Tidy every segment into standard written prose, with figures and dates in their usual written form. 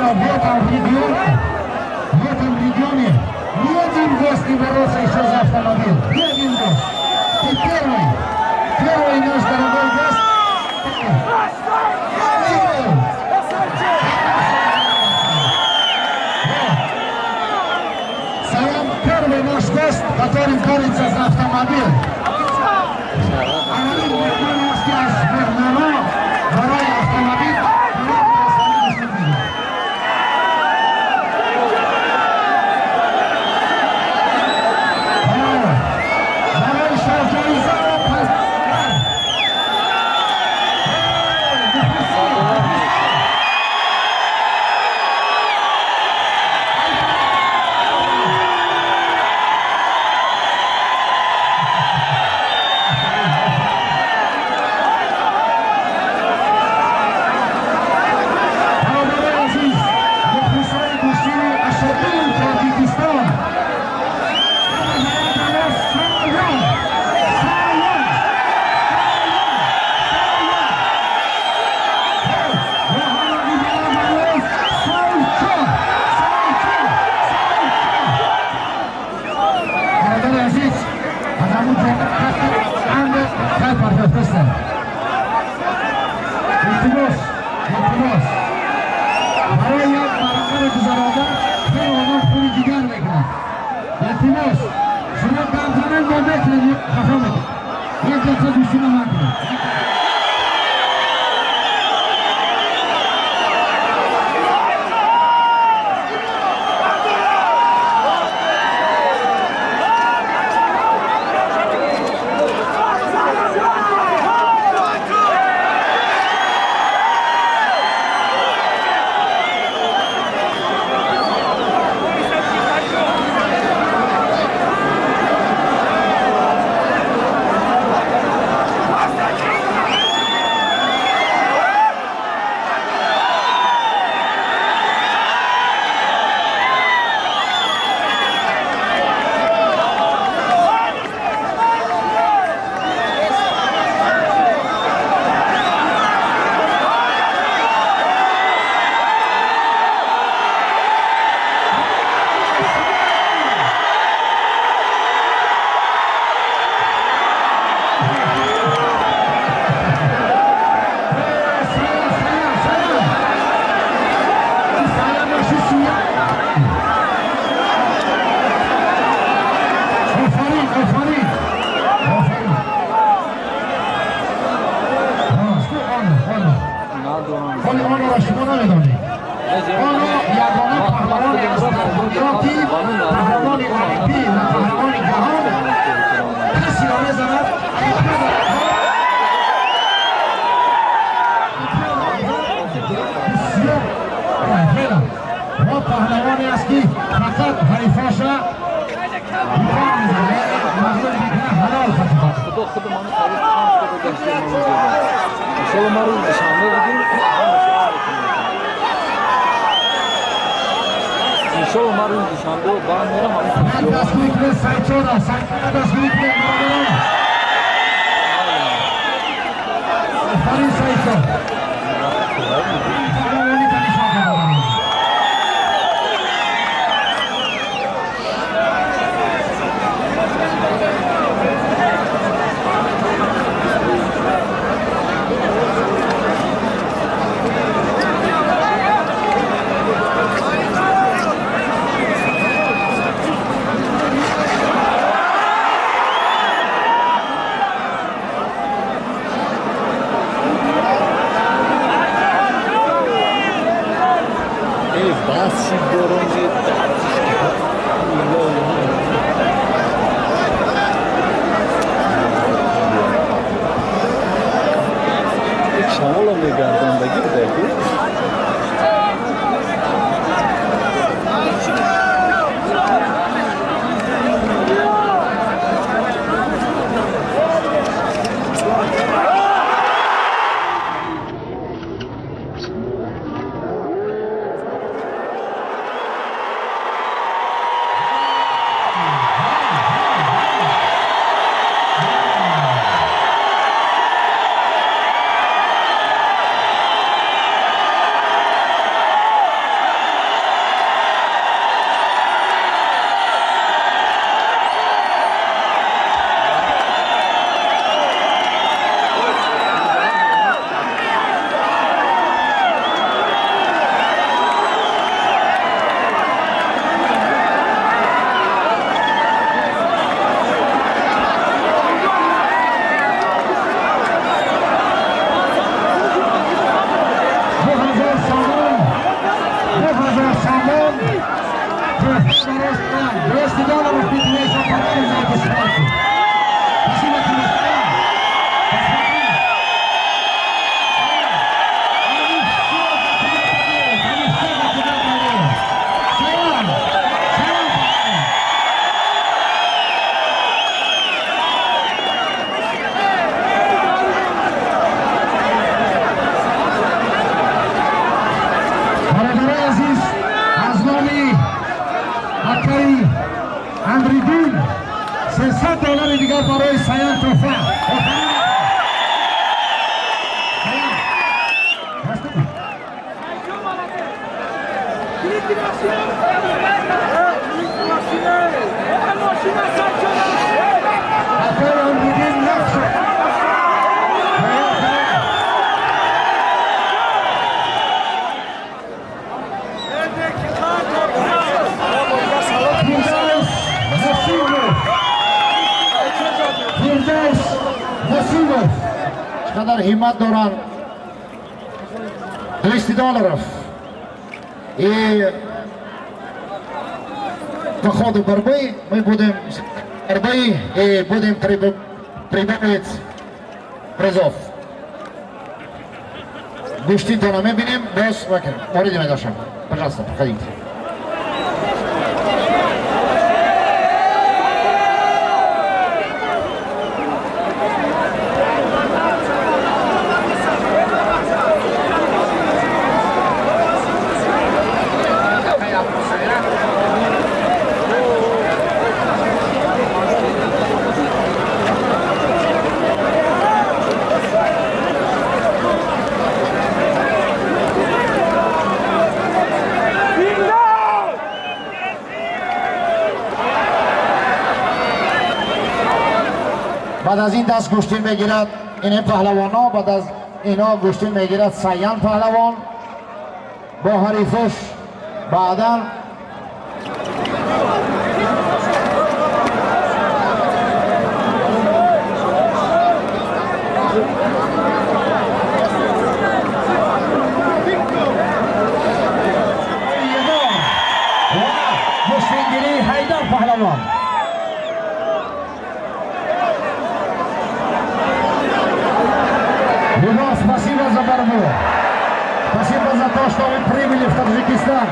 В этом регионе ни один гость не боролся еще за автомобиль. Ни один гость. Ты первый. Первый наш дорогой гость. Салам, первый наш гость, который борется за автомобиль. $200 ты тебе еще подарю за эту схватку. Спасибо тебе, Саян. Посмотри. Саян, они все за тебя болеют. Они все за тебя болеют. Саян, Саян, Саян. Бародарои азиз, аз номи акаи Андридин $300 дигар барои Саян тӯҳфа. Офарин. Саян, здравствуйте. Акаи Андридин нақша. Фирдавс Насимов. Фирдавс Насимов. Чӣ қадар ҳиммат доранд. $200. И по ходу борьбы мы будем борьбы и будем прибавить призов. Гӯштинтона мебинем, боз вориди медошам. Пожалуйста, проходите. Баъд аз ин даст гӯштин мегирад ин паҳлавонҳо, баъд аз инҳо гӯштин мегирад Саян паҳлавон бо ҳарифаш. Баъдан ва гӯштингирии Ҳайдар паҳлавон. Егор, спасибо за борьбу. Спасибо за то, что вы прибыли в Таджикистан.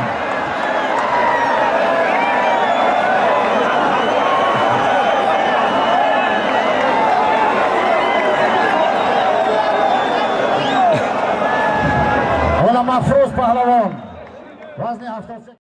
Ола Мафруз паҳлавон. Вазни 73.